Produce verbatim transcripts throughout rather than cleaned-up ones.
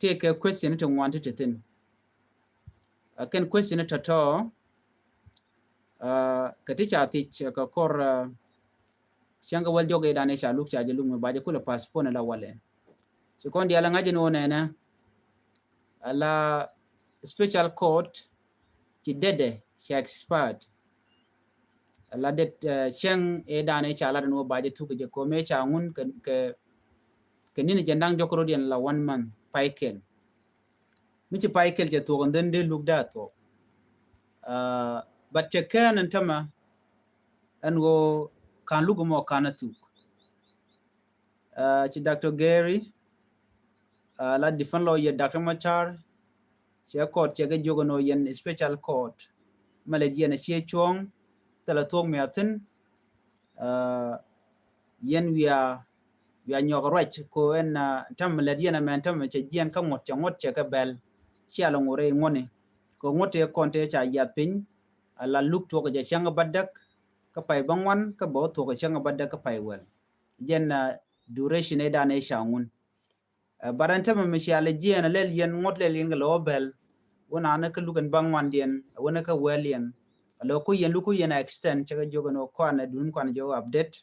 tëëkɛ question ti ŋuan ti ti thi̱n. Ɛ kɛn question tɔ̱tɔ̱, ɛ, kɛ ti ca thiec kɛ kɔr, ɛ, cäŋ kɛ wäl diɔk ëëdan ëë ca luk ca jɛ luk mi ba jɛ kulɛ postpone la walɛ. Ci kɔn diaal ɛ ŋa̱c ɛn ɣöö nɛnɛ, ala special court ci dɛdɛ ca expired. Ala det, ɛ, cäŋ ëëdan ëë ca lat ɛn ɣöö ba jɛ thuk kɛ jɛ ko̱mɛ ca ŋun kɛ, kɛ, kɛ ni̱n jɛ da̱ŋ diɔk rot yɛn la one month pay kɛl. Mi ci pay kɛl cɛ thuɔk and then dee luk dee a thuɔk. Ɛ, but cɛ kɛn ɛn tämɛ ɛn ɣöö ka̱n luk ɛmɔ ka̱n a thuk. Ɛ, ci Doctor Gary, ɛ, la defend lawyer Doctor Machar, cɛ court cɛ kɛ jiök ɛn ɣöö yɛn special court mɛ lɛ jiɛn a ciɛ cuɔ̱ɔ̱ŋ thilɛ thuɔ̱k mi a thi̱n. Ɛ, yɛn wiaa, wiaa nyɔk ruac ko ɛn, ɛ, tämɛ lät yɛn ɛmɛn tämɛ cɛ jiɛn kä ŋuɔ̱t cɛ ŋuɔ̱t cɛ kɛ bɛl. Cia lɛ ŋuɔ̱t rɛy ŋuɔ̱tni ko ŋuɔ̱t tëë kɔn tëë ca yiath piny. Ala luk thuɔk jɛ cäŋ bädäk kä pay bäŋuan kä bä wä thuɔk cäŋ bädäk kä pay wäl. Jɛn, ɛ, duration ëëdan ëë ca ŋun. Ɛ, but ɛn tämɛ mi cia lɛ jiɛn a lɛl yɛn ŋuɔ̱t lɛl yɛn kɛ lɛ wä bɛl. Wä naan kä luk ɛn bäŋuandiɛn, wä ni kä wäl yɛn. Lɛ ku yɛn luk ku yɛn a extend cɛ kɛ jiök ɛn ɣöö kuan ɛ duun kuan jɛ wä update.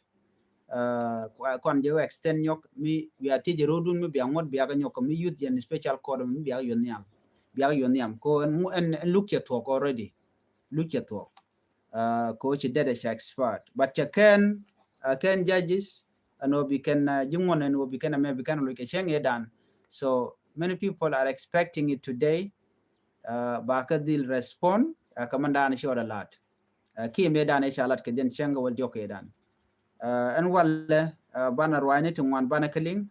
Ɛ, kua-, kuan jɛ wä extend nyɔk mi bia thiec ɛ ro̱o̱dun mi bia ŋuɔ̱t bia kɛ nyɔk kɛ mi youth yɛn special court mi bia kɛ yuɔth nhiam. Bia kɛ yuɔth nhiam. Ko ɛn, ɛn, ɛn luk cɛ thuɔk already. Luk cɛ thuɔk. Ɛ, ko ci dɛdɛ cɛ expired. But cɛ kɛn, ɛ, kɛn judges, ɛn ɣöö bi kɛn, ɛ, ji̱ ŋuɔ̱n ɛn ɣöö bi kɛn ɛmɛ bi kɛn loc kɛ cäŋ ëëdan. So many people are expecting it today. Ɛ, ba kä dhil respond, ɛ, kä mɛn dan ci ɣɔt a la̱t. Ɛ, kiɛ mëë dan ëë ca la̱t kɛ jɛn cäŋ kɛ wäl diɔk ëëdan. Ɛ, ɛn walɛ, ɛ, banɛ ruacni ti ŋuan banɛ kä liŋ.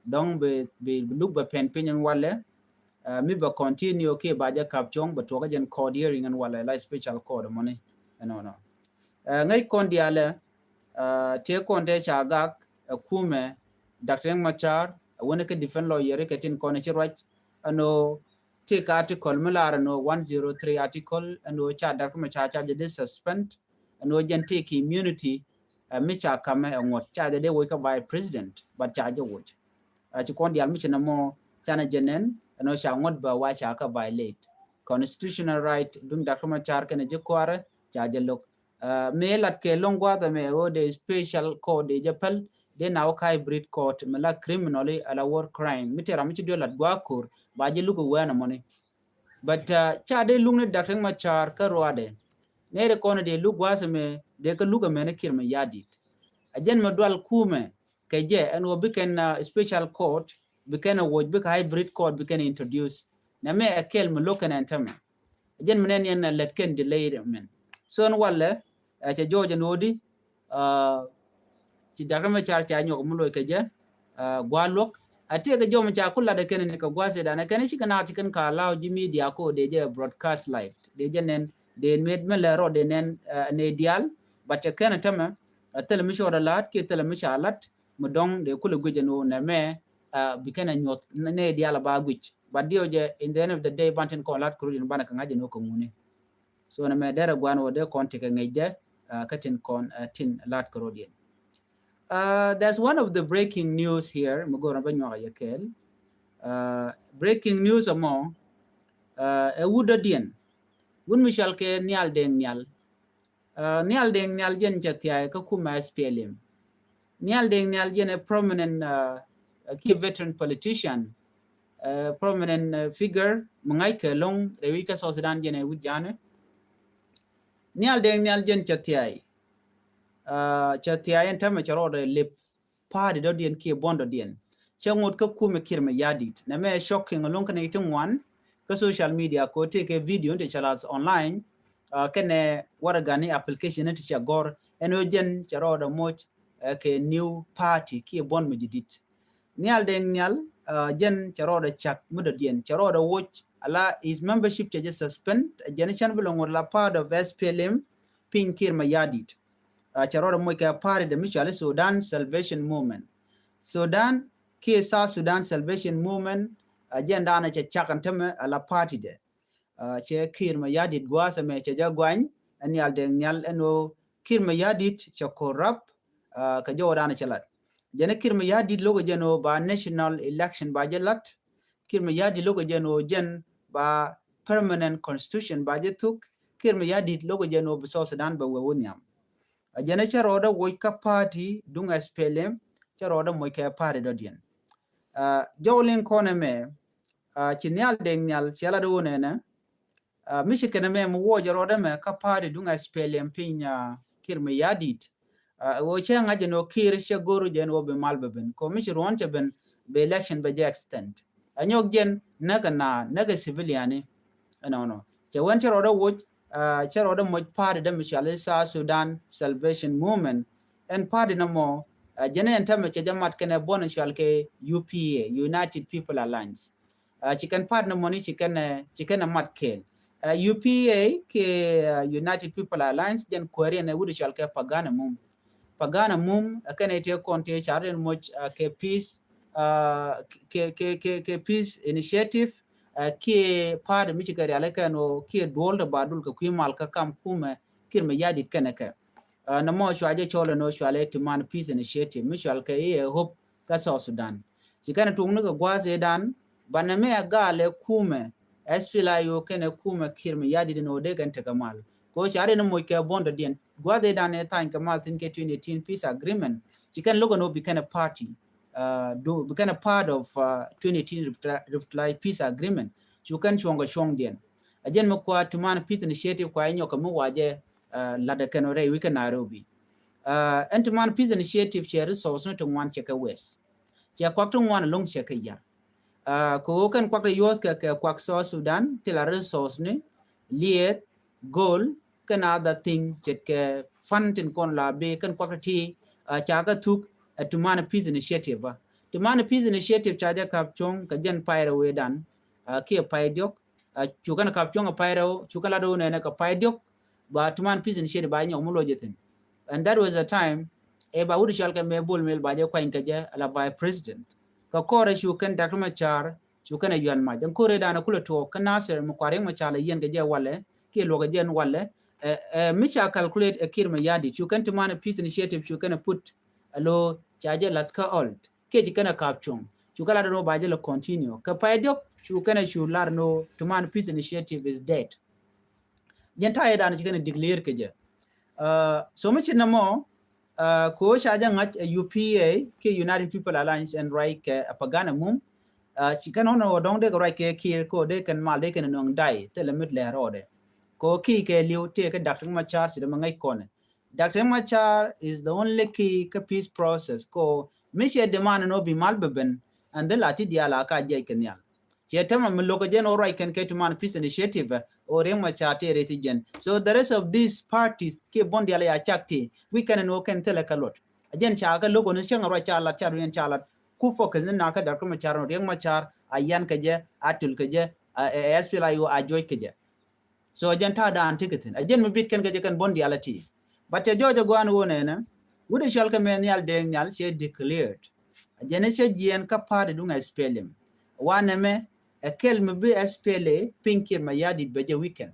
Dɔ̱ŋ bi, bi, bi luk bɛ pɛn piny ɛn walɛ. Ɛ, mi bɛ continue kiɛ ba jɛ kap cuɔ̱ŋ bɛ tuɔkä jɛn court hearing ɛn walɛ la special court mɔni. Ɛnɔnɔ. Ɛ, ŋäc kɔn diaalɛ, ɛ, tëë kɔn tëë ca gak, ɛ, kumɛ, Doctor Riek Machar, ɛ, wäni kä defend lawyer kɛ tin kɔn ci ruac, ɛn ɣöö tëë kä article mi lar ɛn ɣöö one zero three article, ɛn ɣöö ca Doctor Machar ca jɛ dee suspend, ɛn ɣöö jɛn tëë ki immunity, ɛ, mi ca kamɛ ɛ ŋuɔ̱t, ca jɛ dee woc kä vice president, but ca jɛ woc. Ɛ, ci kɔn diaal mi ci nɔmɔ canɛ jɛ nɛn, ɛn ɣöö ca ŋuɔ̱t bä wa ca kä violate. Constitutional right, duŋ Doctor Machar kɛnɛ ji̱ kua̱rɛ, ca jɛ lo̱k. Ɛ, mëë lat kɛ lo̱ŋ gua̱a̱th ɛmɛ ɣöö dee special court dee jɛ päl, dee na wä kä hybrid court, mi la criminal, ala war crime. Mi tëë ram mi ci diɔ lat gua̱a̱th ko̱r, ba jɛ luk ɛ wɛɛn ɛmɔni. But, ɛ, ca dee luk ni Doctor Machar kä ruaadɛ. Nɛɛri kɔn dee luk gua̱a̱th ɛmɛ, dee kä luk ɛmɛn Kiir Mayardit. Ɛ jɛn mɛ dual kumɛ, kɛ jɛ, ɛn ɣöö bi kɛn, ɛ, special court, bi kɛn ɛ woc, bi kɛ hybrid court, bi kɛn introduce. Nɛmɛ ɛ kɛl mi lo̱k kɛn ɛn tämɛ. Jɛn mi nɛn yɛn ɛ lät kɛn delay mɛn. So ɛn walɛ, ɛ, cɛ jɔɔc ɛn ɣöö di, ɛ, ci Doctor Machar ca nyɔk mi loc kɛ jɛ, ɛ, gua̱a̱ luɔk. A tëëkɛ jɔm ca ku lat ɛ kɛn ni kɛ gua̱a̱ sedan ɛ kɛn ci kɛ naath ci kɛn ka allow ji̱ media ko dee jɛ broadcast live. Dee jɛ nɛn, dee met mi lɛ rɔ dee nɛn, ɛ, nɛ diaal. But cɛ kɛn ɛ tämɛ, ɛ, thilɛ mi cɔɔd ɛ la̱t kiɛ thilɛ mi ca la̱t, mi dɔ̱ŋ dee kulɛ guic ɛn ɣöö nɛmɛ, ɛ, bi kɛn ɛ nyuɔth nɛ, nɛ diaal ɛ ba guic. But diɛw jɛ, in the end of the day, ban tin kɔn la̱t kɛ rot in banɛ kɛ ŋa̱c ɛn ɣöö kɛ ŋuni. So nɛmɛ derɛ gua̱n wä dee kɔn tekɛ ŋäcdɛ, ɛ, kä tin kɔn, ɛ, tin la̱t kɛ rot in. Ɛ, there's one of the breaking news here, mi go̱o̱r bä nyuak yɛ kɛɛl. Ɛ, breaking news ɛmɔ, ɛ, ɛ wut dɔ̱diɛn. Wut mi cɔal kɛ Nhial Deng Nhial. Ɛ, Nhial Deng Nhial jɛn cɛ thia̱a̱ kä kumɛ S P L M. Nhial Deng Nhial jɛn ɛ prominent, ɛ, ɛ, key veteran politician, ɛ, prominent, ɛ, figure mi ŋa̱c kɛ lo̱ŋ rɛy wi̱c kä South Sudan jɛn ɛ wut ja̱a̱nɛ. Nhial Deng Nhial jɛn cɛ thia̱a̱. Ɛ, cɛ thia̱a̱ ɛn tämɛ cɛ rɔɔdɛ lip party dɔ̱diɛn kiɛ buɔ̱n dɔ̱diɛn. Cɛ ŋot kä kumɛ Kiir Mayardit. Nɛmɛ ɛ shocking ɛlɔ̱ŋ kɛnɛ iti ŋuan kä social media ko tëëkɛ video ti cɛ lath online. Ɛ, kɛnɛ waragani application ti cɛ gɔ̱r ɛn ɣöö jɛn cɛ rɔɔdɛ moc, ɛ, kɛ new party kiɛ buɔ̱n mi jidit. Nhial Deng Nhial, ɛ, jɛn cɛ rɔɔdɛ cak mi dɔ̱diɛn. Cɛ rɔɔdɛ woc ala his membership cɛ jɛ suspend. Ɛ, jɛn cɛn bi lɛ ŋot la part of S P L M piny Kiir Mayardit. Ɛ, cɛ rɔɔdɛ moc kɛ party dɛ mi cɔal i̱ Sudan Salvation Movement. Sudan kiɛ South Sudan Salvation Movement, ɛ, jɛn daanɛ cɛ cak ɛn tämɛ ala party dɛ. Ɛ, cɛ Kiir Mayardit gua̱a̱th ɛmɛ cɛ jɛ guany, ɛ Nhial Deng Nhial ɛn ɣöö Kiir Mayardit cɛ corrupt, ɛ, kɛ jɔwä daanɛ cɛ lat. Jɛn ɛ Kiir Mayardit lo̱kɛ jɛn ɣöö ba national election ba jɛ lat, Kiir Mayardit lo̱k jɛn ɣöö jɛn ba permanent constitution ba jɛ thuk. Kiir Mayardit lo̱k jɛn ɣöö bi South Sudan bɛ wee wä nhiam. A jɛn cɛ rɔɔdɛ woc kä party duŋ S P L M, cɛ rɔɔdɛ moc kɛ party dɔ̱diɛn. Jɔw liŋ kɔn ɛmɛ, ci Nhial Deng Nhial cɛ lat ɣöö nɛnɛ, mi ci kɛn ɛmɛ mi wuɔcɛ rɔɔdɛ mɛ kä party duŋ S P L M piny Kiir Mayardit. Ɣöö cɛ ŋa̱c jɛn ɣöö Kiir cɛ go̱r jɛn ɣöö bi mal bɛ ben. Kɛ mi ci ruɔ̱n cɛ ben bɛ election bɛ jɛ extend. A nyɔk jɛn näk ɛ na näk ɛ civilian ni. Ɛnɔnɔ cɛ wɛn cɛ rɔɔdɛ woc, cɛ rɔɔdɛ moc party dämi cual i̱ South Sudan Salvation Movement. Ɛn party nɔmɔ jɛn ɛn tämɛ cɛ jɛ mat kɛnɛ buɔn cual kɛ U P A, United People Alliance. Ci kɛn party nɔmɔ ni ci kɛn, ci kɛn mat kɛɛl. U P A kɛ United People Alliance jɛn kuääri ɛn ɛ wut cual kɛ Pagan Amum. Pagan Amum ɛ kɛn ɛ tëë kɔn tëë car ɛn moc kɛ peace, kɛ, kɛ, kɛ, kɛ peace initiative. Kiɛ party mi ci kɛ rial kɛn ɣöö kiɛ duɔl te ba dul kɛ kui̱ mal kä kam kumɛ Kiir Mayardit kɛn ɛ kɛ. Nɔmɔ cua jɛ cɔl ɛn ɣöö cua lɛ Tumaini Peace Initiative mi cual kɛ i̱ ɛ hope kä South Sudan. Ci kɛn ɛ tuŋni kɛ gua̱a̱th ëëdan banɛ mi ɛ gaal ɛ kumɛ S P L A I O kɛnɛ kumɛ Kiir Mayardit ɛn ɣöö dee kɛn tekɛ mal. Kɛ ɣöö ca ri ni moc kɛ buɔ̱n dɔ̱diɛn gua̱a̱th ëëdan ɛ tha̱a̱ny kɛ mal thi̱n kɛ twenty eighteen peace agreement. Ci kɛn lo̱k ɛn ɣöö bi kɛn ɛ party, du bi kɛn ɛ part of twenty eighteen revitali-, revitalized peace agreement. Cu kɛn cuɔ̱ŋ kɛ cuɔ̱ŋdiɛn. A jɛn mi kua Tumaini Peace Initiative kua inyɔk kɛ mi wacɛ lat ɛ kɛn ɣöö rɛy wi̱c kɛ Nairobi. Ɛn Tumaini Peace Initiative cɛ resource ni ti ŋuan cɛ kɛ wɛth. Cɛ kuak ti ŋuan ɛlɔ̱ŋ cɛ kɛ yar. Kɛ ɣöö kɛn kuak ti yuɔth kɛ, kɛ kuak South Sudan ti la resource ni lieth, gold, kɛn other thing ce̱tkɛ fund tin kɔn la bi kɛn kuak ti ca kɛ thuk ɛ Tumaini Peace Initiative. Tumaini Peace Initiative ca jɛ kap cuɔ̱ŋ kɛ jɛn pay rɛw ëëdan kiɛ pay diɔ̱k. Cu kɛn kap cuɔ̱ŋ ɛ pay rɛw, cu kɛ lat ɣöö nɛnɛ kɛ pay diɔ̱k ba Tumaini Peace Initiative ba nyɔk mi loc jɛ thi̱n. And that was the time ɛ ba wut cual kɛ mɛ Bol Mel ba jɛ kuany kɛ jɛ ala vice president. Kɛ kɔrɛ cu kɛn Doctor Machar cu kɛn ɛ yuan mac ɛn kɔrɛ dan kulɛ tuɔɔk kä Nasir mi kua Riek Machar la yiɛn kɛ jɛ walɛ kiɛ luɔk kɛ jɛ ɛn walɛ. Mi ca calculate ɛ Kiir Mayardit cu kɛn Tumaini Peace Initiative cu kɛn ɛ put alo ca jɛ lath kä alt kiɛ ci kɛn ɛ kap cuɔ̱ŋ. Cu kɛ lat ɛn ɣöö ba jɛ lɛ continue kɛ pay diɔ̱k cu kɛn ɛ cu lar ɛn ɣöö Tumaini Peace Initiative is dead. Jɛn ta̱a̱ ëëdan ci kɛn ɛ declare kɛ jɛ. So mi ci nɔmɔ kɛ ɣöö ca jɛ ŋa̱c ɛ U P A kiɛ United People Alliance ɛn ruac kɛ ɛ Pagan Amum. Ci kɛn ɣän ɣöö dɔ̱ŋ dee kɛ ruac kɛ Kiir kɛ ɣöö dee kɛn mal dee kɛn nöŋ day thilɛ mit lɛɛr rɔɔdɛ. Kɛ ɣöö kiɛ kɛ li̱w tëë kɛ Doctor Machar ci dee mi ŋäc kɔnɛ. Doctor Machar is the only key kä peace process kɛ ɣöö mi ciɛ demand ɛn ɣöö bi mal bɛ ben and then la ti diaal a ka jiɛc kɛ nhial. Ciɛ tämɛ mi lo̱k ɛ jɛn ɣöö ruac kɛn kɛ Tumaini Peace Initiative ɣöö Riek Machar tëë rɛy thi̱n jɛn. So the rest of these parties kiɛ buɔ̱n diaal ya cak ti wi̱c kɛn ɛn ɣöö kɛn thilɛ kɛ luɔt. A jɛn ca kɛ lo̱k ɣöö ni cäŋ ɛ ruac ca lat ca duun ca lat ku focus ni nakä Doctor Machar ɣöö Riek Machar a yan kɛ jɛ a tul kɛ jɛ ɛ S P L A I O a juɔc kɛ jɛ. So jɛn ta̱a̱ daan ti kɛ thi̱n a jɛn mi bit kɛn kɛ jɛ kɛn buɔ̱n diaal a ti. But cɛ jɔɔc a gua̱a̱n ɣöö nɛnɛ wut ɛ cual kɛ mɛ Nhial Deng Nhial cɛ declared. A jɛn cɛ jiɛɛn kä party duŋ S P L M. Wanɛ mɛ ɛ kɛl mi bi S P L A piny Kiir Mayardit bɛ jɛ weekend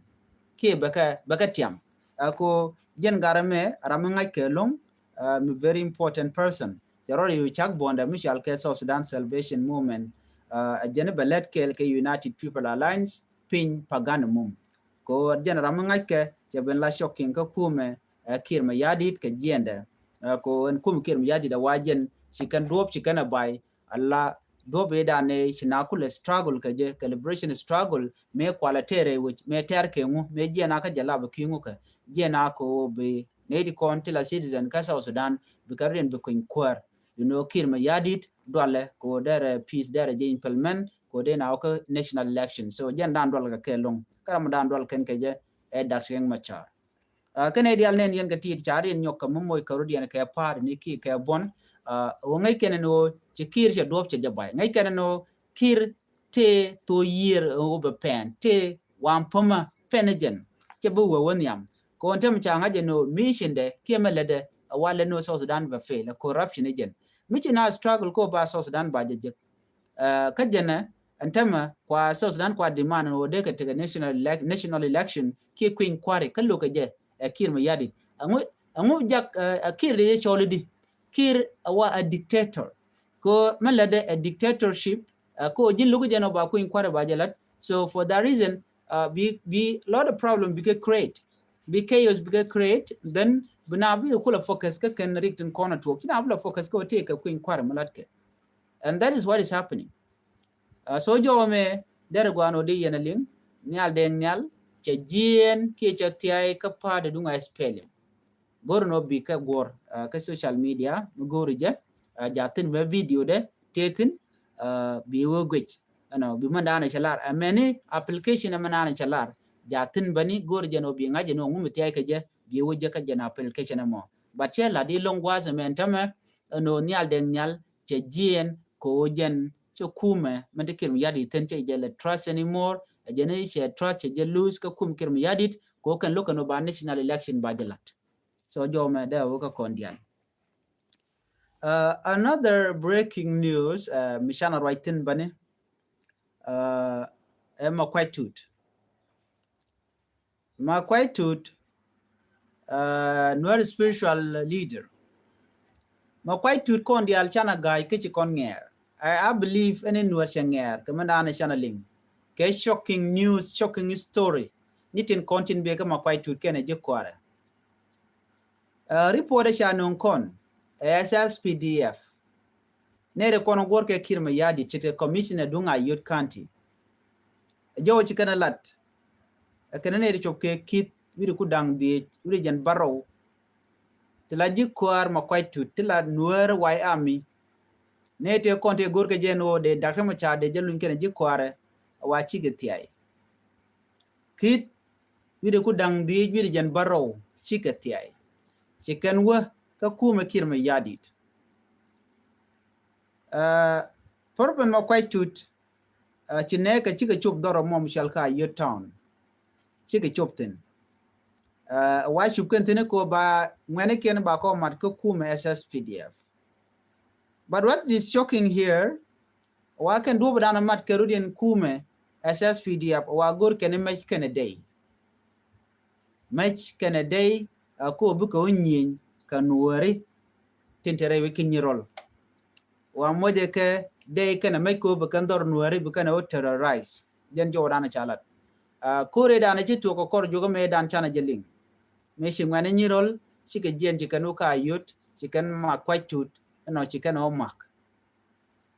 kiɛ bɛ kɛ, bɛ kɛ tiam. Ɛ ko jɛn garɛ mɛ ram mi ŋa̱c kɛ lo̱ŋ mi very important person. Cɛ rɔɔd yu cak buɔ̱ndɛ mi cual kɛ South Sudan Salvation Movement. Ɛ jɛn bɛ lɛt kɛɛl kɛ United People Alliance piny Pagan Amum. Kɛ ɣöö jɛn ram mi ŋa̱ckɛ cɛ ben la shocking kä kumɛ ɛ Kiir Mayardit kɛ jiɛndɛ. Kɛ ɣöö ɛn kumɛ Kiir Mayardit a wa jɛn ci kɛn duɔ̱ɔ̱p ci kɛn a bay a la duɔ̱ɔ̱p i̱ dan ɛ ci na kulɛ struggle kɛ jɛ kɛ liberation struggle mëë kualɛ tɛɛrɛ wec mëë tɛɛr kɛ ŋu mëë jiɛn a kä jɛ lap ɛ ki̱ ŋu kɛ jiɛn a kɛ ɣöö bi nɛy ti kɔn ti la citizen kä South Sudan bi kɛ riɛn bi kuny kuäär. You know, Kiir Mayardit dualɛ kɛ ɣöö derɛ peace derɛ jɛ implement kɛ ɣöö dee na wä kä national election. So jɛn dan dual kɛ kɛ loŋ kä ram dan dual kɛn kɛ jɛ ɛ Doctor Riek Machar. Kɛn ɛ dial nɛn yɛn kɛ tit ca riɛn nyɔk kɛ mi moc kɛ rut yɛn kɛ pa̱a̱t ni kiɛ kɛ buɔ̱n. Ɣöö ŋäc kɛn ɛn ɣöö ci Kiir cɛ duɔ̱ɔ̱p cɛ jɛ bay ŋäc kɛn ɛn ɣöö Kiir tëë thok yiër ɣöö bɛ pɛn tëë wan pämä pɛn jɛn cɛ bi wee wä nhiam. Kɛ ɣöö tɛm ca ŋa̱c ɛn ɣöö mission dɛ kiɛ mɛ lätdɛ a wa lät ni ɣöö South Sudan bɛ fail ɛ corruption jɛn. Mi ci na struggle kɛ ɣöö ba South Sudan ba jɛ jek. Kä jɛnɛ ɛn tämɛ kua South Sudan kua demand ɣöö dee kɛ tekɛ national elec-, national election kiɛ kui̱ny kua̱ri kä lo̱kɛ jɛ ɛ Kiir Mayardit. Ɛŋu, ɛŋu jak ɛ Kiir dee jɛ cɔl i̱di? Kiir a wa a dictator. Kɛ ɣöö mɛ lätdɛ ɛ dictatorship Kä ji̱n lo̱k jɛn ɔ ba kui̱ny kua̱rɛ ba jɛ lat. So for that reason, bi, bi lot of problem bikɛ create, bi chaos bikɛ create, then bi na bi kula focus kä kɛn rik tin kɔn a tuɔk, ci na bi la focus kä wä tëë kɛ kui̱ny kua̱rɛ mi lat kɛ. And that is what is happening. So jɔwä mɛ derɛ guan wä di yɛn a liŋ, Nhial Deng Nhial cɛ jiɛɛn kiɛ cɛ thiay kä pa̱a̱t duŋ a S P L M. Go̱r nɔ bi kɛ guɔ̱r kä social media mi go̱r jɛ, ja thin mɛ video dɛ tëë thin, bi wä guic. Ɛnɔ bi mɛn da̱a̱n cɛ lar, ɛmɛni application ɛmɛn da̱a̱n cɛ lar, ja thin bäni go̱r jɛ nɔ bi ŋa̱c jɛ nɔ ŋum thiay kɛ jɛ, bi wä jɛ kä jɛ nɔ application ɛmɔ. But cɛ lat iloŋ gua̱a̱th ɛmɛn tämɛ, ɛnɔ Nhial Deng Nhial cɛ jiɛɛn kɛ wä jɛn cɛ kumɛ mɛn ti Kiir Mayardit thin cɛ jɛ lɛ trust anymore. Ɛ jɛn cɛ trust cɛ jɛ lose kä kum Kiir Mayardit kɛ wä kɛn lo̱k kɛn wä ba national election ba jɛ lat. So jɔw mɛ dee wä kä kɔn dial. Another breaking news mi canɛ ruac thin bäni, ɛ Makuac Tut. Makuac Tut, Nuer spiritual leader. Makuac Tut kɔn dial canɛ ga̱a̱c kä ci kɔn ŋɛɛr. I, I believe ɛn in Nuer cɛ ŋɛɛr kɛ mɛn da̱a̱n canɛ liŋ kɛ shocking news, shocking story. Ni tin kɔn tin bek kä Makuac Tut kɛnɛ ji̱ kua̱rɛ. Report ɛ ca nöŋ kɔn ɛ S S P D F. Nɛy ti kɔn guɔ̱r kɛ Kiir Mayardit ce̱tkɛ commissioner duŋ Ayod County. Ɛ jɔw ci kɛn ɛ lat ɛ kɛn ɛ nɛy ti cop kɛ Kith wi̱cdɛ ku da̱ŋ dhiec wi̱cdɛ jɛn bärɔw. Ti la ji̱ kuäär Makuac Tut ti la Nuäär White Army. Nɛy ti kɔn ti go̱r kɛ jɛ ɛn ɣöö dee Doctor Machar dee jɛ luny kɛn ɛ ji̱ kuäärɛ ɛ wa cikɛ thiay. Kith wi̱cdɛ ku da̱ŋ dhiec wi̱cdɛ jɛn bärɔw cikɛ thiay. Ci kɛn wä kä kumɛ Kiir Mayardit. Problem Makuac Tut ci nɛɛkɛ cikɛ cop dhɔrɔ mɔ mi cɔal kä Ayod Town. Cikɛ cop thin. Wa cup kɛn thin ko ba ŋuɛnikiɛn ba kɔ mat kä kumɛ S S P D F. But what is shocking here, wa kɛn duɔ̱p dan mat kɛ rut in kumɛ S S P D F wa go̱r kɛn mɛc kɛn dɛy. Mɛc kɛn dɛy a ko bikɛ wä nyieny kɛ Nuääri tin te rɛy wec kä Nyirol. Wa mocɛ kɛ dɛy kɛn mɛc ko bikɛn dhɔr Nuääri bikɛn wä terrorize. Jɛn jɔw dan ca lat. Ko̱rɛ dan ci tuɔk kɛ kɔr juɔk mɛ dan canɛ jɛ liŋ. Mɛ ci ŋuɛn Nyirol cikɛ jiɛn ci kɛn wä ka Ayod ci kɛn Makuac Tut ɛnɔ ci kɛn wä mak.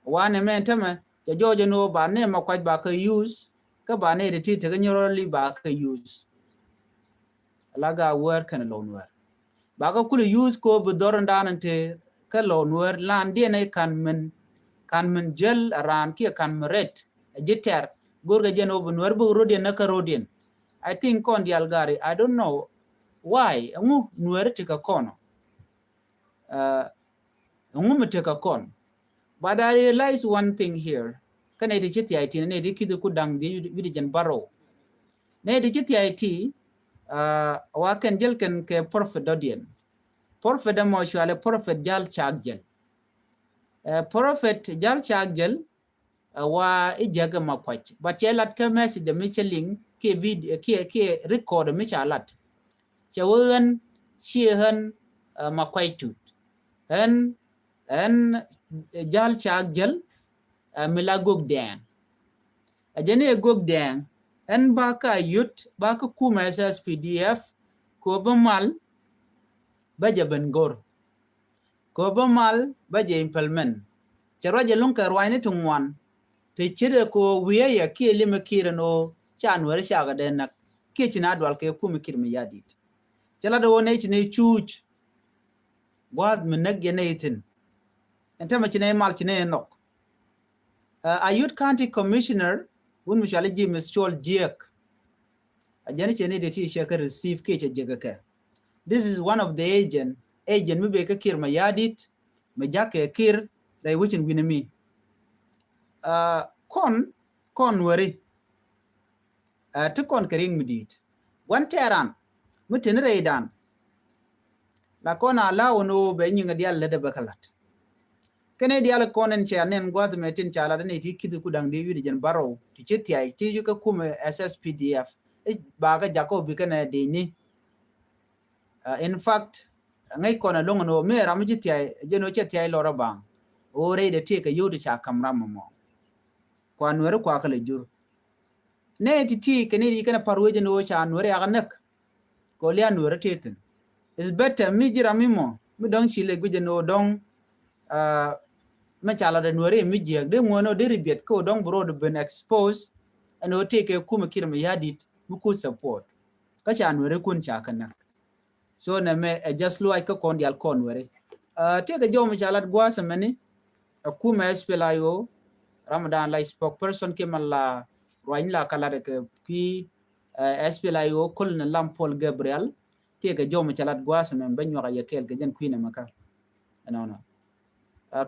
Wanɛ mɛ tämɛ cɛ jɔɔc ɛn ɣöö ba nɛ Makuac ba kä use kä ba nɛ ti ti tekä Nyirol li ba kä use. Ala ga wäär kɛn lɔw Nuäär ba kä kulɛ use ko bi dhɔr in daan in te kä lɔw Nuäär lan diɛn ɛ kan min, kan min jäl a raan kiɛ kan min ret a ji̱ tɛr. Go̱rkɛ jɛn ɣöö bi Nuäär bi rodiɛn nä kä rodiɛn. I think kɔn dial gari, I don't know why ɛŋu Nuäär ti kä kɔn. Ɛŋu mi tekɛ kɔn. But I realize one thing here. Kä nɛy ti ci thiay ti nɛy ti Kith ku da̱ŋ dhiec wi̱cdɛ jɛn bärɔw. Nɛy ti ci thiay ti wa kɛn jäl kɛn kɛ prophet dɔ̱diɛn. Prophet ɛmɔ cɔalɛ prophet Jal Cak Jäl. Prophet Jal Cak Jäl ɛ wa i̱ jäk ɛ Makuac. But cɛ lat kä message mi cɛ liŋ kiɛ video kiɛ, kiɛ record mi ca lat. Cɛ wee ɣän ciɛ ɣän Makuac Tut. Ɣän, ɣän Jal Cak Jäl mi la Gok Dɛɛŋ. A jɛn i̱ Gok Dɛɛŋ ɣän ba kä Ayod ba kä kumɛ S S P D F ko bi mal bä jɛ ben go̱r. Ko bä mal bä jɛ implement. Cɛ ruac jɛ luŋ kɛ ruanyni ti ŋuan. Ti ce̱t ɛ ko wi̱i̱ ɛ yɛ kiɛ limɛ Kiir ɛn ɣöö ca Nuääri cakɛ dee näk kiɛ ci na dual kɛ kumɛ Kiir Mayardit. Cɛ lat ɛ ɣöö nɛy ci nɛy cuuc. Gua̱a̱th mi näk jɛ nɛy thi̱n. Ɛn tämɛ ci nɛy mal ci nɛy nhɔk. Ayod County Commissioner wun mi cɔal i̱ James Col Jiɛk. A jɛn i̱ cɛ ni dee ti cɛ kɛ receive kiɛ cɛ jek kɛ. This is one of the agent, agent mi bee kä Kiir Mayardit mi ja̱k kɛ Kiir rɛy wecin wi̱ni mi. Kɔn, kɔn Nuääri. Ti kɔn kɛ riŋ mi di̱i̱t gua̱n tɛɛran mi teni rɛydan. La kɔn a la wä ni wä bɛ nyiŋ dial lät ɛ bɛ kä la̱t. Kɛn i̱ dial kɔn in cɛ nɛn gua̱th mɛ tin ca la̱t ni ti Kith ku da̱ŋ dhiec wi̱cdɛ jɛn bärɔw ti ci thiay ti ci kä kumɛ S S P D F. I̱ ba kä jakä wä bi kɛn ɛ di̱i̱ni. In fact ŋäc kɔn ɛ lo̱ŋ ni wä mi ram mi ci thiay jɛn wä cɛ thiay lɔr ɛ baŋ. Wä rɛy dɛ ti kɛ yio̱w ti ca ka̱m ram mɔ. kua Nuɛri kua kɛ lɛ jur. Nɛ ti ti kɛ ni ri kɛn a par wecɛ ni wä ca Nuɛri yak a näk. Kɛ wä lia Nuɛri ti thin. Is better mi ji̱ ram mi mɔ mi dɔ̱ŋ ci lɛ guicɛ ni wä dɔ̱ŋ. Mɛ ca lat ɛ Nuɛri mi jiɛk dee ŋuɔ̱n wä dee ri biɛt kɛ wä dɔ̱ŋ bi road ben expose. Ɛn wä ti kɛ kumɛ Kiir Mayardit mi ku support. Kä ca Nuɛri kun ca kɛ näk. So nɛ mɛ ɛ just luac kä kɔn dial kɔn Nuɛri. Tëëkɛ jɔw mi ca lat gua̱a̱th ɛmɛni ɛ kumɛ S P L A I O, Ramadan la spokesperson kiɛ mɛ la ruany la ka lat kɛ kui̱ S P L A I O Colonel Lam Paul Gabriel. Tëëkɛ jɔw mi ca lat gua̱a̱th ɛmɛ bä nyuak a yɛ kɛɛl kɛ jɛn kui̱ nɛ mɛ kä ɛnɔnɔ.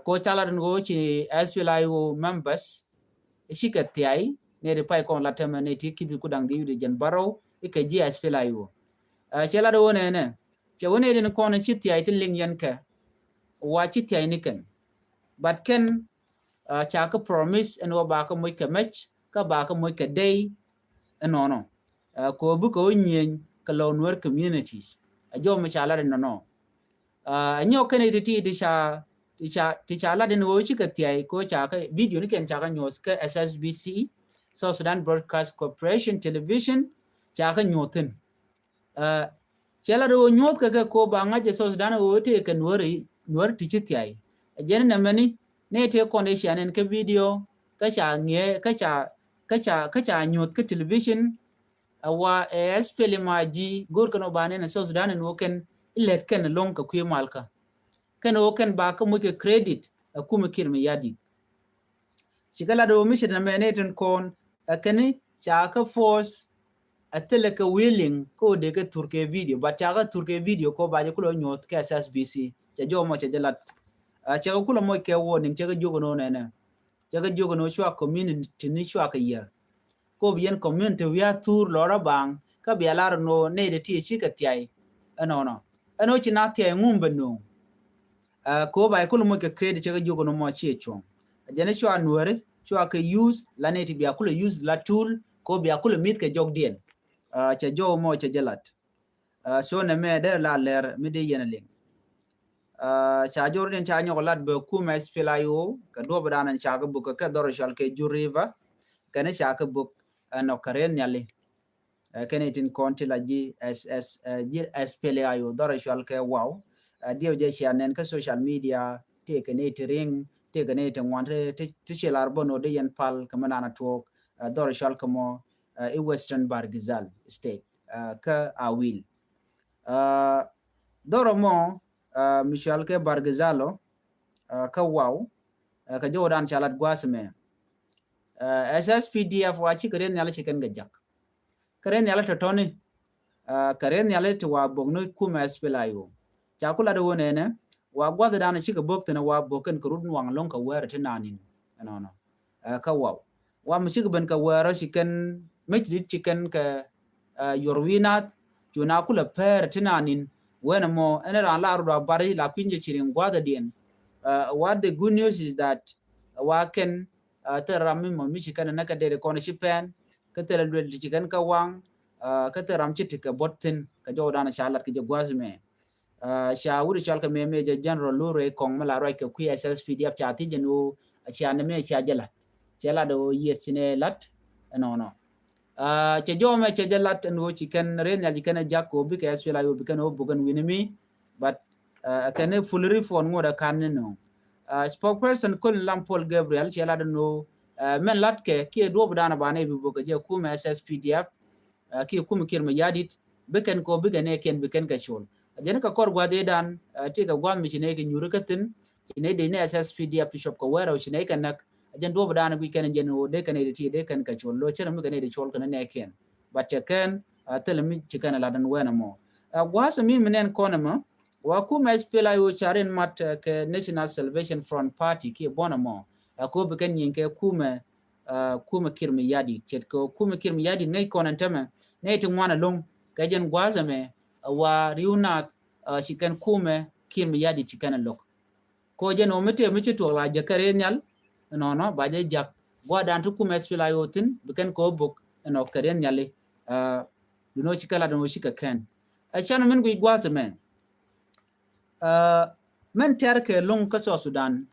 Ko ca lat ni ko ci S P L A I O members i̱ cikɛ thiay ni ri pay kɔn la tɛmɛ ni ti kithi ku daŋ di widi jɛn bärɔw i̱ kɛ ji̱ S P L A I O. Cɛ lat wä nɛnɛ cɛ wä nɛ din kɔn ci thiay ti liŋ yɛn kɛ wa ci thiay ni kɛn. But kɛn ca kä promise ɛn wä ba kä moc kɛ mɛc kä ba kä moc kɛ dey. Ɛnɔnɔ ko bi kɛ wä nyieny kɛ lɔ Nuer communities. A jɔw mi ca lat ɛnɔnɔ. A nyɔk kɛn iti ti ti ca ti ca ti ca lat in ɣöö cikɛ thiay ko ca kä video ni kɛn ca kä nyuɔth kä S S B C, South Sudan Broadcast Corporation Television, ca kä nyuɔth thin. Cɛ lat ɣöö nyuɔth kɛ kɛ ko ba ŋa̱c ɛ South Sudan ɣöö tëë kɛ Nuäri Nuäri ti ci thiay. Ɛ jɛn in ɛmɛni ni tëë kɔn ɛ cian in kä video kä ca ŋiɛ kä ca kä ca kä ca nyuɔth kä television. A wa ɛ S P L M I G go̱o̱r kɛn ɔ ba nɛn ɛ South Sudan in wä kɛn ilɛt kɛn loŋ kɛ kui̱ malkä. Kɛn ɣöö kɛn ba kä muc kɛ credit ɛ kumɛ Kiir Mayardit. Cikɛ lat ɣöö mi ci nɛmɛ ni tin kɔn ɛ kɛn ca kä force ɛ thilɛ kɛ willing kä ɣöö dee kɛ thur kɛ video, but ca kä thur kɛ video kɛ ɣöö ba jɛ kulɛ nyuɔth kɛ S S B C. Cɛ jɔw mɔ cɛ jɛ lat. Cɛ kɛ kulɛ mɔc kɛ warning, cɛ kɛ jiök ɛn ɣöö nɛnɛ, cɛ kɛ jiök ɛn ɣöö cua community ni cua kɛ yier. Kop yɛn community wi̱i̱ a thur lɔrä baŋ kä bia lar no ney de ti ci kɛ thiay. Ɛnɔnɔ ɛn ɔ ci na thiay ŋum bɛ no̱o̱ŋ. Kop ay kul moc kɛ credit cɛ kɛ jiök no mɔ ci cuɔ̱ŋ. Jɛn cua Nuäri cua kɛ use la ney ti bia kul use la tool kop bia kul mith kɛ jɔk diɛn. Cɛ jɔw mɔ cɛ jɛ lat. So nɛ mɛ dee la lɛr mi dee yɛn a liŋ. Ca jor din ca nyɔk lat bɛ kumɛ S P L A I O kɛ duɔp dan ca kɛ buk kɛ dhɔr cual kɛ Jur River. Kɛn ca kɛ buk ɛnɔ kɛ ren nhiali. Kɛn itin kɔn ti la ji̱ S S ji̱ S P L A I O dhɔr cual kɛ waw. Diɛw jɛ cia nɛn kä social media tëë kɛ ni ti riŋ tëë kɛ ni ti ŋuan ti ci lar bä no dee yɛn pal kɛ mɛ nana tuɔk. Dhɔr cual kɛ mɔ i Western Bahr el Ghazal State kä Awil. Dhɔr mɔ mi cual kɛ Bahr el Ghazal ɔ kä waw. Kɛ jɔw dan ca lat gua̱a̱th mɛ S S P D F wa ci kɛ ren nhiali ci kɛn kɛ jak. Kɛ ren nhiali tɔtɔni kɛ ren nhiali ti wa bok ni kumɛ S P L A I O. Ca ku lat wä nɛnɛ wa gua̱th dan ci kɛ bok thin wa bok kɛn kɛ rut nuaŋ loŋ kɛ wɛɛr ti nanin. Ɛnɔnɔ kä waw wa mi cikɛ ben kɛ wɛɛrä ci kɛn mec dit ci kɛn kɛ yuɔr wi̱i̱ nath. Cu na kulɛ pɛɛr ti nanin wen ɛmɔ ɛn ran la rut a bari la kui̱ny jɛ ci riŋ gua̱thädiɛn. What the good news is that wa kɛn thil ram mi mɔ mi ci kɛn ɛ näk kɛ deri kɔn ci pɛn kä thil ɛ luel ti ci kɛn kä waŋ. Kä thil ram ci ti kɛ bot thin kɛ jɔw dan ca lat kɛ jɛ gua̱th mɛ. Ca wut cɔal kɛ mɛ mɛ jɛ General Lure Kɔŋ mi la ruac kɛ kui̱ S S P D F ca thiec jɛ ni ɣöö cia ni mɛ cia jɛ lat. Cɛ lat ɣöö yes ci nɛ lat ɛnɔnɔ. Cɛ jɔw mɛ cɛ jɛ lat ɛn ɣöö ci kɛn ren nhial ci kɛn ɛ jak kɛ ɣöö bikɛ S P L A I O bi kɛn ɣöö buk ɛn wi̱ni mi. But kɛn ɛ full refund ŋot ɛ kan ni nööŋ. Spokesperson Colonel Lam Paul Gabriel cɛ lat ɛn ɣöö mɛn lat kɛ kiɛ duɔp dan ɛ banɛ bi buk kɛ jɛ kumɛ S S P D F kiɛ kumɛ Kiir Mayardit. Bi kɛn kɔ bikɛ nɛ kɛn bi kɛn kɛ col. A jɛn kɛ kɔr gua̱th idan ti kɛ gua̱th mi ci nɛ kɛ nyuri kä thin ci nɛ dee nɛ S S P D F ti cop kɛ wɛrɛ ci nɛ kɛ näk. A jɛn duɔp dan guic kɛn jɛn wä dee kɛn ɛ ti dee kɛn kɛ col lo cɛn mi kɛn ɛ ti col kɛn nɛ kɛn. But cɛ kɛn thilɛ mi ci kɛn ɛ ladan wɛn ɛmɔ. A gua̱th mi mi nɛn kɔn ɛmɔ wa kumɛ S P L A I O ca rin mat kɛ National Salvation Front Party kiɛ buɔn ɛmɔ. A ko bi kɛn nyin kɛ kumɛ kumɛ Kiir Mayardit ce̱tkɛ kumɛ Kiir Mayardit ŋäc kɔn ɛn tämɛ nɛy ti ŋuan ɛlɔ̱ŋ. Kɛ jɛn gua̱a̱th ɛmɛ wa ri̱w naath ci kɛn kumɛ Kiir Mayardit ci kɛn ɛ lo̱k. Ko jɛn ɣöö mi tëë mi ci tuɔɔk la jɛ kɛ rɛy nhial ɛnɔnɔ ba jɛ jak gua̱a̱dan ti kumɛ S P L A I O thi̱n bi kɛn kɛ ɣöö bök ɛnɔ kɛ rɛy nhiali. Dunɔ ci kɛ lat ɛn ɣöö ci kɛ kɛn ɛ can min guic gua̱a̱th ɛmɛ. Mɛn tɛ̈r kɛ lo̱ŋ kä South Sudan.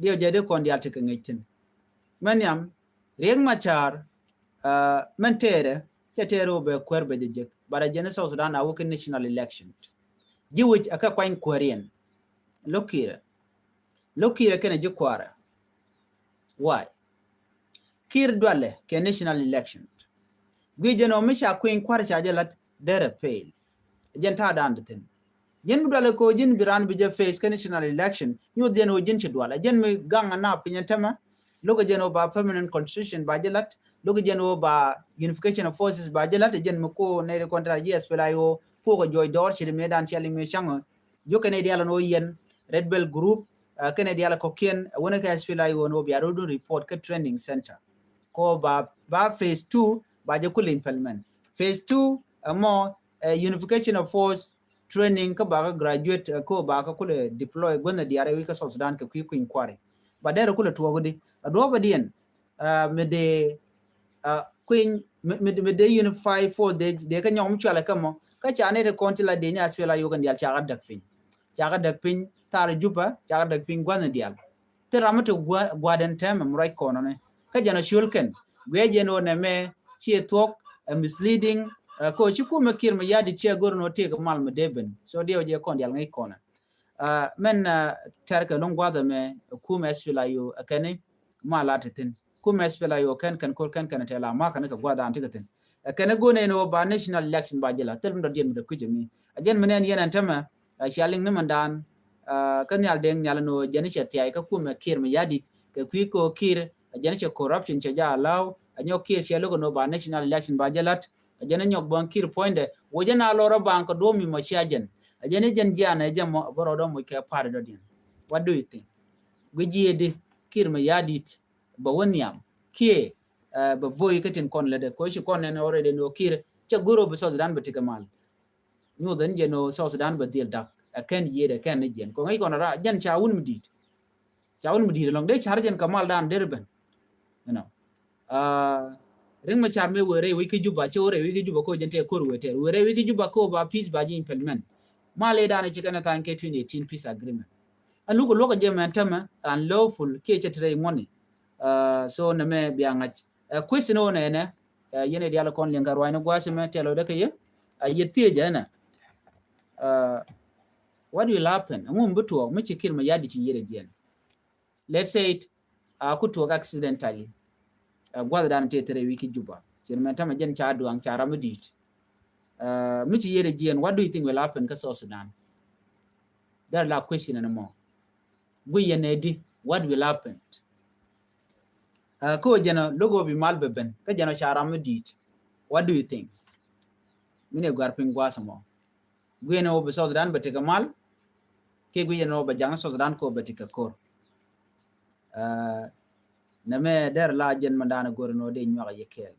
Diɛw jɛ dee kɔn diaal tekɛ ŋäc thi̱n. mɛ nhiam Riek Machar, mɛn tɛɛrɛ cɛ tɛɛrɛ wä bɛ kuɛr bɛ jɛ jek, but a jɛn South Sudan a wä kɛ national election. Ji̱ wi̱c a kɛ kuany kuɛriɛn. Lo̱k Kiir ɛ, Lo̱k Kiir ɛ kɛnɛ ji̱ kuaarɛ. Why? Kiir dualɛ kɛ national election. Gui̱ jɛn ɔ mi ca kui̱ny kua̱r ca jɛ lat derɛ fail. Jɛn ta̱a̱ daan di thi̱n. Jɛn bi dualɛ ko ji̱n bi raan bi jɛ face kä national election. Nyuth jɛn ɔ ji̱n ci dualɛ. Jɛn mi gaŋ a na piny ɛn tämɛ. Lo̱k jɛn ɔ ba permanent constitution ba jɛ lat. Lo̱k jɛn ɔ ba unification of forces ba jɛ lat. Jɛn mi ko nɛy di kɔn tɛra ji̱ SPLA-IO ko kɛ juɔc dɔɔr ci di mi daan ciali mi caŋ ɔ. Jokɛ nɛy dial ɛn ɔ yɛn Red Belt group, kɛnɛ dial kɔkiɛn wänɛ kɛ SPLA-IO ɛn ɔ bia road report kä training center. Ko ba, ba phase two ba jɛ kul implement. Phase two ɛmɔ unification of force training kä ba kä graduate, ko ba kä kulɛ deploy guänh dial wi̱c kä South Sudan kɛ kui̱ kui̱ny kua̱ri. Ba derɛ kulɛ tuɔɔk di a duɔpä diɛn mi dee kui̱ny mi dee unify force dee kä nyɔk mi cualɛ kä mɔ. Kä ca nɛy di kɔn ti la dee ni SPLA-IO kɛn dial ca kä däk piny. Ca kä däk piny thar Juba, ca kä däk piny gua̱n dial. Ti ram mi ti gua̱dɛn tɛmɛ mi ruac kɔnɔ ni kä jɛn a ciöl kɛn guiɛ jɛn ɔ nɛmɛ ciɛ thuɔk ɛ misleading. Ko ci kumɛ Kiir mi ya̱di̱t ciɛ go̱r ni ɔ tëëk mal mi dee ben. So diɛ ɔ jɛ kɔn dial ŋäc kɔnɛ. Mɛn tɛr kɛ lo̱ŋ gua̱dhɛ mɛ kumɛ SPLA-IO ɛ kɛn ni mal a ti thi̱n. Kumɛ SPLA-IO kɛn kɛn kor kɛn kɛn tɛl a ma̱kä ni kɛ gua̱dhan ti kɛ thi̱n. Ɛ kɛn ni go̱n ɛn ɔ ba national election ba jɛ la thil mi dɔ̱diɛn mi dee kui̱c ɛmi. A jɛn mi nɛn yɛn ɛn tämɛ a cia liŋ ni mɛn daan kä nhial deŋ nhial ɛn ɔ jɛn cɛ thiay kä kumɛ Kiir mi ya̱di̱t kɛ kui̱ ko Kiir. A jɛn cɛ corruption cɛ ja allow. A nyɔk Kiir cɛ lo̱k ɛn ɔ ba national election ba jɛ lat. A jɛn nyɔk bäŋ Kiir puɔ̱nydɛ wä jɛn a lɔr a baŋ kɛ duɔ̱ɔ̱m mi mɔ cia jɛn. A jɛn jɛn jian ɛ jɛ mɔ a bä rɔɔdɔ moc kɛ pa̱a̱t dɔ̱diɛn. What do you think? Guic jiɛ di Kiir mi ya̱di̱t bɛ wä nhiam kiɛ bɛ boy kä tin kɔn lätdɛ ko ci kɔn nɛn already ni ɔ Kiir cɛ go̱r ɔ bi South Sudan bɛ tikɛ mal. Nyuth ɛn jɛn ɔ South Sudan bɛ dhil dak ɛ kɛn yiëëd ɛ kɛn ni jiɛn ko ŋäc kɔn ra jɛn ca wun mi di̱i̱t. Ca wun mi di̱i̱t ɛlɔŋ dee car jɛn kɛ mal daan der ben. You know. Riek Machar mëë wëë rɛy wec kä Juba cɛ wä rɛy wec kä Juba ko jɛn tɛ kor wëë tɛr wëë rɛy wec kä Juba ko ba peace ba ji̱ implement. Mal ëë daan ci kɛn ɛ tha̱a̱ny kɛ twenty eighteen peace agreement. Ɛn luk luɔk ɛ jɛ mɛn tämɛ unlawful kiɛ cɛ ti rɛy ŋuɔ̱ni. So nɛmɛ bia ŋa̱c. Question ɔ nɛnɛ yɛn ɛ dial kɔn liɛŋ kɛ ruacni gua̱a̱th mɛ tɛl ɔ dee kɛ yɛ. Yɛ thiec ɛnɛ. What will happen? Ɛŋu mi bi tuɔɔk mi ci Kiir mi ya̱di̱t ci yiëëd ɛ jiɛn. Let's say it a ku tuɔɔk accidentally. Gua̱th dan tëë thirɛ wi̱i̱ ki Juba cin mɛn tämɛ jɛn ca duaŋ ca ram mi di̱i̱t. Mi ci yiëëd ɛ jiɛn, what do you think will happen kä South Sudan? That la question ɛn mɔ. Guic yɛn ɛ di, what will happen? Kä wä jɛn ɔ lo̱k wä bi mal bɛ ben kä jɛn ɔ ca ram mi di̱i̱t. What do you think? Min ɛ guar piny gua̱a̱th mɔ. Guic yɛn ɔ bi South Sudan bɛ tekɛ mal. Kiɛ guic yɛn ɔ bɛ jaŋ South Sudan kɛ ɔ bɛ tekɛ kor. Nɛmɛ dɛr la jɛn mɛ da̱a̱n go̱r ni wä dee nyuak yɛ kɛɛl.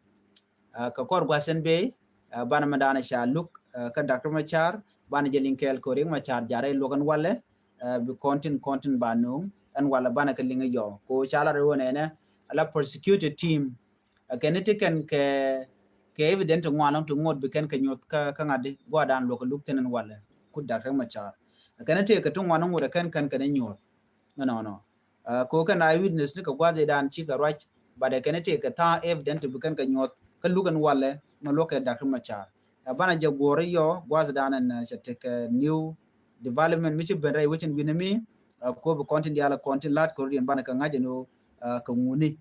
Kɛ kɔr gua̱th ɛn bey banɛ mɛ da̱a̱n ca luk kä Doctor Machar banɛ jɛ liŋ kɛɛl kɛ Riek Machar jarɛ luɔk ɛn walɛ. Bi kɔn tin kɔn tin ba nuŋ ɛn walɛ banɛ kɛ liŋ yɔ ko ca la rɛ wä nɛnɛ ala prosecutor team. Kɛn ni ti kɛn kɛ kɛ evident ti ŋuan lɔŋ ti ŋot bi kɛn kɛ nyuɔth kä ŋa̱t di gua̱dan luɔk kɛ luk thin ɛn walɛ kut Doctor Machar. Kɛn ni ti kɛ ti ŋuan ŋot kɛn kɛn kɛn nyuɔth. Nɔnɔ. Ko kɛn eye witness ni kɛ gua̱th idan ci kɛ ruac, but kɛn itek kɛ tha̱a̱ŋ evident bi kɛn kɛ nyuɔth kä luk ɛn walɛ mɛ luɔk kɛ Doctor Machar. Banɛ jɛ guɔ̱r iyɔ gua̱th idan ɛn cɛ tekɛ new development mi ci ben rɛy wecin wi̱n mi. Ko bi kɔn tin diaal kɔn tin la̱t kɛ rut yɛn banɛ kɛ ŋa̱c ɛn ɣöö kɛ ŋuni.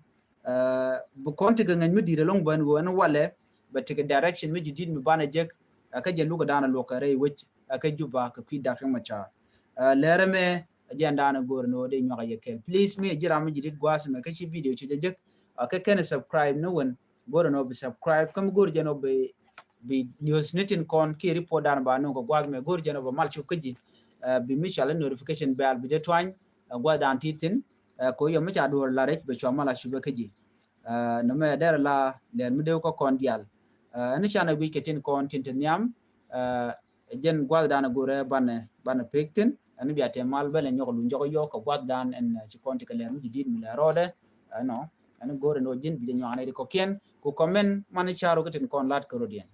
Bi kɔn tekɛ ŋäc mi di̱i̱t ɛlɔ̱ŋ bän ɣöö ɛn walɛ bɛ tekɛ direction mi ji̱ di̱t mi banɛ jek. Kä jɛ luk idan luɔk kɛ rɛy wec kä Juba kɛ kui̱ Doctor Machar. Lɛrɛ mɛ Ɛ jɛn da̱a̱n ɛ go̱o̱r ni wä dee nyuak ɛ yɛ kɛl. Please mi ɛ ji̱ ram mi ji̱ dit gua̱a̱th mɛ kä ci video ci jɛ jek. Ɛ kɛ kɛn ɛ subscribe ni wän go̱o̱r ni wä bi subscribe kä mi go̱o̱r jɛn wä bi bi news ni tin kɔn kiɛ report da̱a̱n ba nuŋ kɛ gua̱a̱th mɛ go̱o̱r jɛn wä bi mal cup kä ji̱. Ɛ bi mi cual notification bell bi jɛ tuany. Ɛ gua̱a̱th da̱a̱n ti thin. Ɛ kɛ wä yɔ mi ca duɔ̱ɔ̱r la rɛc bɛ cua mal a cup kä ji̱. Ɛ ni mɛ dɛr la lɛr mi dee wä kä kɔn diaal. Ɛ ni can ɛ guic kɛ tin kɔn tin ti nhiam. Ɛ Ɛ jɛn gua̱th da̱a̱n ɛ go̱rɛ banɛ banɛ pek thin ɛn bia tɛm mal bɛl ɛ nyɔk luny jɔk yɔk kɛ gua̱th da̱a̱n ɛn ci kɔn ti kɛ lɛr mi ji̱ di̱t mi lɛr rɔɔdɛ. Ɛnɔ ɛn go̱rɛ ni wä ji̱n bi jɛ nyuak nɛ di kɔkiɛn ku comment man i̱ ca̱r wä kä tin kɔn lat kä rot yɛn.